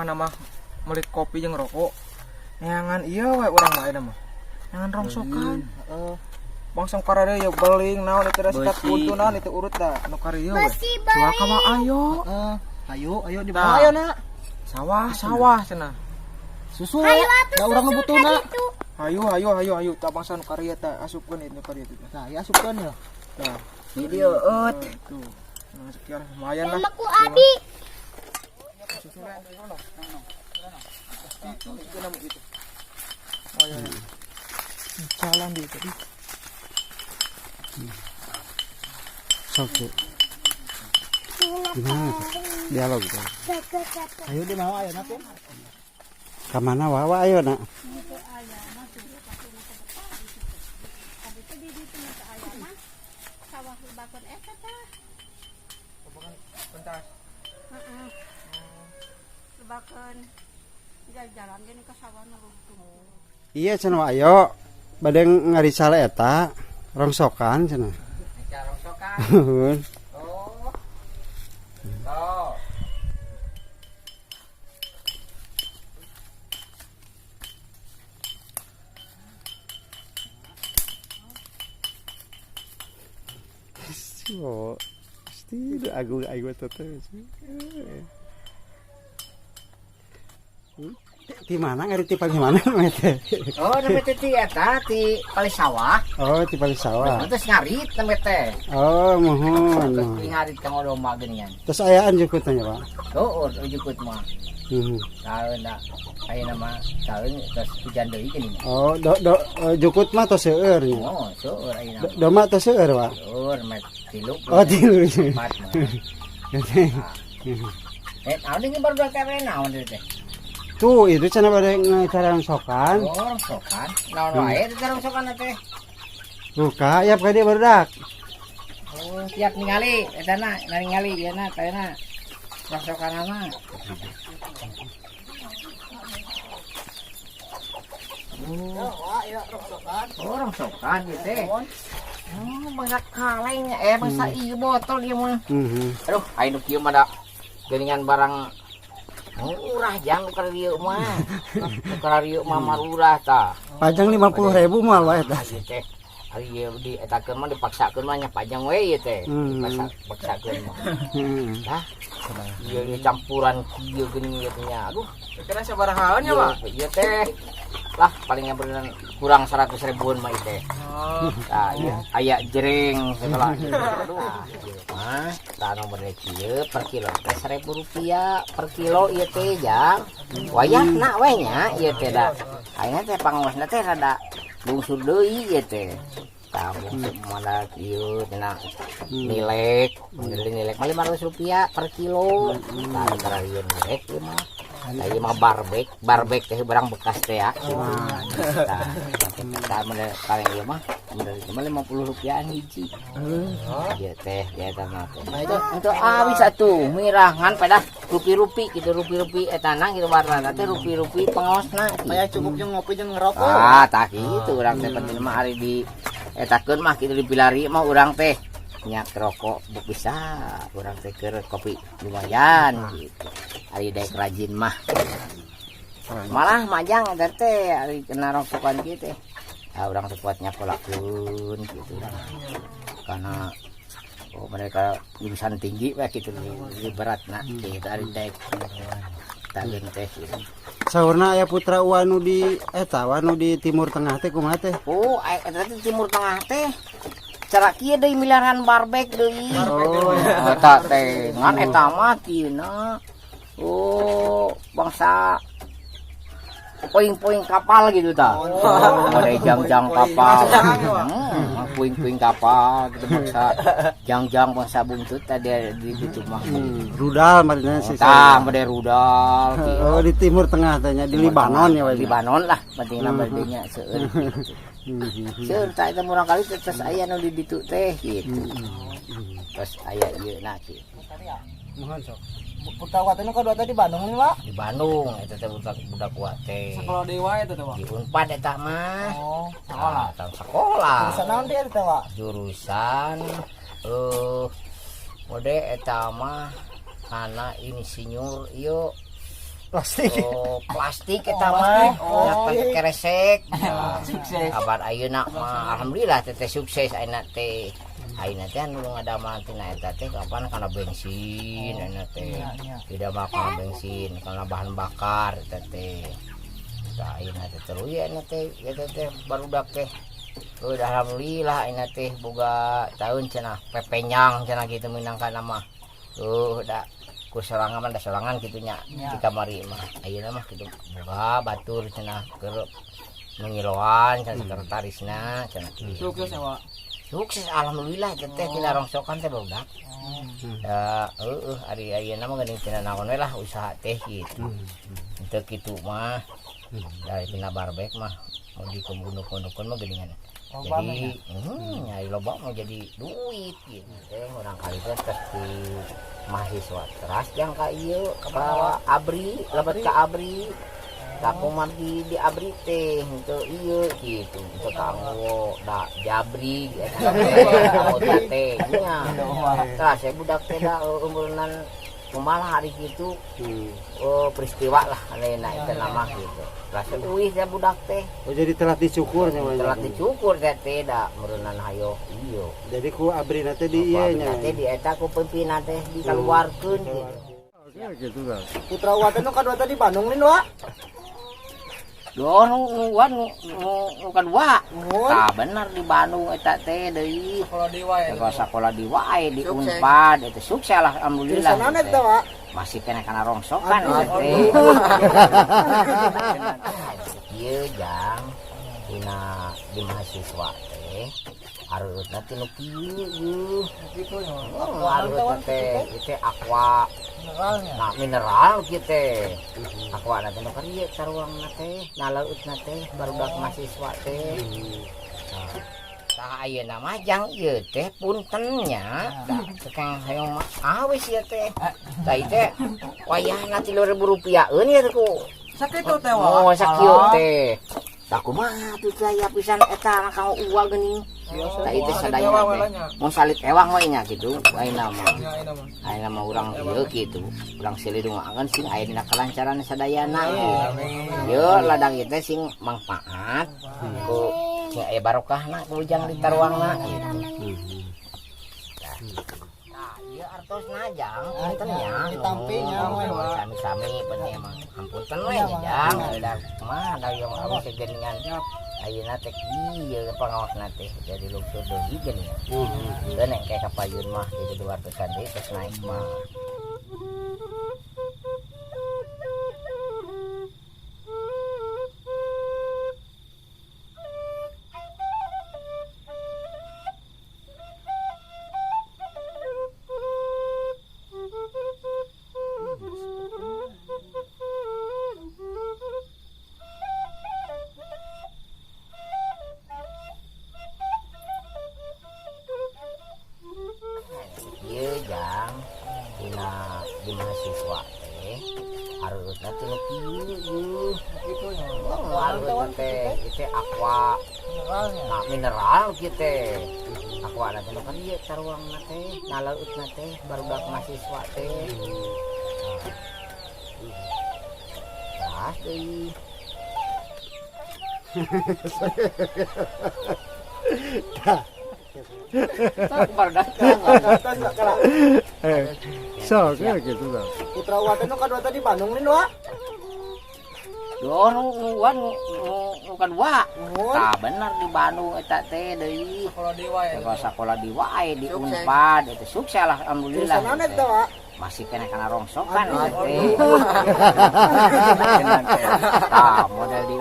Wayahna mah meuli kopi jeung rokok. Neangan ieu we urang mah ayeuna mah. Neangan rongsokan. Heeh. Bangsa karare ya beling naon itu da sikat Beusi. Kuntu naon itu urut da anu karieu we. Besi Jual ka mah ayo. Heeh. Ayo, ayo di Tah. mana ayo nak? Sawah, sawah cenah. Susu. Hayu atuh Da urang susu butuhna. ka ditu. Hayu hayu hayu hayu tah bangsa nu karieu tah asupkeun itu karieu teh. Nah, ya asupkeun ya. Tah. Di dieu eut. Tuh. Nah, sekian lumayan lah. Sama ku Abi. Itu juga nama itu. Oh iya. Iya. Jalan dia tadi. Sok tuh. Gimana tuh? Dialog tuh. Ayo di mana ayo nak? Ka mana wawa ayo nak? Sawah bakon eta tah. Bentar. Heeh. Lebakeun jalan-jalan gini ke sawah nu rungtung. Iya cenah wa ayo. Bade ngarisale eta rongsokan cenah. Rongsokan. Nuhun. Oh. Oh. Oh, pasti agung agung teh. Di mana ngarit di paling mana teh? Oh, nembe teh ti eta ti palih sawah. Oh, di paling sawah. Terus ngarit nembe teh. Oh, mohon. Terus ngarit kanggo domba geuningan. Terus ayaan jukut tanya, Pak. Oh, jukut mah. Hmm. Tahu da ayeuna mah tahu terus hujan deui geuning. Oh, do, do jukut mah tos seueur nya. Oh, seueur ayeuna. Do, domba tos seueur, Pak. Seueur mah tilu. Oh, tilu. Empat mah. Eh, naon ini baru teh naon teh? Tuh, itu cenah bade ngacara rongsokan. Oh, rongsokan. Naon wae teh rongsokan teh? Buka, ya ka dieu barudak. Oh, siap ningali eta na, ningali ieu na teh na. Rongsokanana. Oh, rongsokan ieu teh. Oh, bangsa kaleng bangsa ieu botol ieu mah. Aduh, aya nu kieu mah da geuningan barang murah jang nu keur dieu mah. Nu keur dieu mah marurah tah. Pajang 50.000 mah wae eta. Ieu teh ari ieu di etakeun mah dipaksakeun mah nya pajang we ieu teh. Dipaksakeun mah. Tah. Ieu ieu campuran kieu geuning ieu teh nya. Aduh, Kira sabarahaan nya, Pak? ieu teh lah palingnya beneran kurang 100 ribuan mah ieu teh. Oh. Tah, ieu aya jering segala. Aduh, ieu mah tah nomor kieu per kilo teh 1.000 rupiah per kilo ieu teh jang. Wayahna we nya ieu teh da. Ayeuna teh pangosna teh rada bungsur deui ieu teh. Tah bungsur mana kieu cenah nilek, nilek mah 500 rupiah per kilo. Tah antara ieu nilek ieu mah. Tah ieu mah barbek, barbek teh barang bekas teh ya. Tah, tah mun kaleng ieu mah mun ieu mah 50 rupiahan hiji. Ieu teh ieu eta mah teh. Nah, itu Untuk awis atuh mirahan pada rupi-rupi gitu rupi-rupi eta na gitu warna teh rupi-rupi pengosna gitu. Kayak cukup jeung ngopi jeung ngerokok. Ah, tah kitu urang teh penting mah ari di etakeun mah kitu dipilari mah urang teh nyak rokok buk bisa urang teh keur kopi lumayan gitu. Ari daek rajin mah. Malah majang eta teh ari kena rongsokan kieu teh. Ah urang teh kuat nyakolakeun gitu urang. Karena oh mereka jurusan tinggi weh gitu lebih berat nah gitu ari daek tageun teh gitu. Saurna aya putra wanu di eta wanu di Timur Tengah teh kumaha teh? Oh, eta teh Timur Tengah teh. Cara kieu deui miliaran barbek deui. Oh, eta teh ngan eta mah kieuna. Oh, bangsa poing-poing kapal gitu ta. Oh, ada jang-jang kapal. Puing-puing kapal gitu bangsa jang-jang bangsa buntut tadi di ditu mah. Rudal maksudnya sih. Tah, made rudal gitu. Oh, di Timur Tengah teh nya di Libanon ya, Pak. Libanon lah pentingna badenya seueur. Seueur tah eta murang kali teh tos aya nu di ditu teh gitu. Tos aya ieu na kieu. Mohon sok. Putra wa teh nu kadua teh di Bandung nih, Pak. Di Bandung eta teh budak wa teh. Sekolah dewa eta teh, Pak. Di Unpad eta mah. Oh, sekolah. Tahun sekolah. Jurusan naon teh eta, Pak? Jurusan mode eta mah kana insinyur ieu Plastik. Oh, plastik eta mah. Oh, keresek. Sukses. Kabar ayeuna mah alhamdulillah teh sukses ayeuna teh. Ayeuna teh anu ngadamel tina eta teh kapan kana bensin ayeuna teh. Tidak mah kana bensin, kana bahan bakar eta teh. Tah ayeuna teh terus ya ayeuna teh eta teh barudak teh. Udah alhamdulillah ayeuna teh boga tahun cenah pepenyang cenah kitu minangka mah. Da ku sorangan mah da sorangan kitu nya di kamari mah. Ayeuna mah kitu boga batur cenah keur ngiloan cenah sekretarisna cenah kitu. Sukses ya, Wak. Sukses alhamdulillah teh tina rongsokan teh barudak. Heeh ari ayeuna mah geuning tina naon we lah usaha teh kitu. Teu kitu mah. Dari tina barbek mah mau dikumpul-kumpulkeun mah geuningan. Jadi, nyari loba mau jadi duit gitu. Teh urang kali teh tos di mahasiswa teras jang ka ieu ka ABRI, lebet ka ABRI. Aku mah di ABRI teh henteu ieu kitu, henteu kanggo da jabri eta teh anggota teh nya. Tah saya budak teh da umurnan kumaha hari kitu. Oh, peristiwa lah ayeuna eta nama gitu. Rasa uih teh budak teh. Oh, jadi telah dicukur nya. Telah dicukur teh teh da meureunnan hayo ieu. Jadi ku ABRI na teh di ieu nya. Teh di eta ku pimpinan teh dikaluarkeun gitu. Gitu dah. Putra Uwa teh nu kadua teh di Bandung lin, Wak. Duh, nu nu kadua. Tah bener di Bandung eta teh deui. Sekolah di wae. Sekolah di wae di Unpad eta sukses lah alhamdulillah. Jurusan eta, Wak? Masih kena kana rongsokan eta teh. Ieu jang dina di mahasiswa teh areutna teh nu kieu ieu. Kitu nya. Oh, areutna teh ieu teh aqua mineralnya. Nah, mineral kieu teh. Aqua na teh nu karieu taruangna teh, nalautna teh barudak mahasiswa teh. Tah ayeuna mah jang ieu teh punten nya, da tukang hayang mah awis ieu teh. Tah ieu teh wayahna 3.000 rupiaheun ieu teh ku. Sakitu teh, Wak. Oh, sakieu teh. Tah kumaha tuh teh aya pisan eta kanggo uwa geuning. Tah ieu teh sadaya teh. Mun salit ewang we nya kitu, ayeuna mah. Ayeuna mah urang ieu kitu, urang silih dungakeun sing aya dina kelancaran sadayana gitu. Ieu ladang ieu teh sing mangfaat ku sing aya barokahna ku ujang ditaruangna gitu. Tah ieu artosna jang punten nya. Ditampinya we. Sami-sami penting mah. Ampunten we nya jang. Da mah da yang awis geuningan. Ayeuna teh kieu pangaosna teh jadi luxur deui geuning. Teu neng kayak kapayun mah jadi 200-an deui terus naik mah. Ieu jang dina di mahasiswa teh areutna teh nu kieu ieu. Kitu nya. Oh, areutna teh ieu teh aqua mineralnya. Nah, mineral kieu teh. Aqua na teh nu karieu taruangna teh, nalautna teh barudak mahasiswa teh. Tah deui. Tah. Sok gitu dah. Putra Uwa teh nu kadua teh di Bandung lin, Wak. Duh, nu nu kadua. Tah bener di Bandung eta teh deui. Sekolah di wae. Sekolah di wae di Unpad eta sukses lah alhamdulillah. Jurusan eta, Wak? Masih kena kana rongsokan eta teh. Tah model di.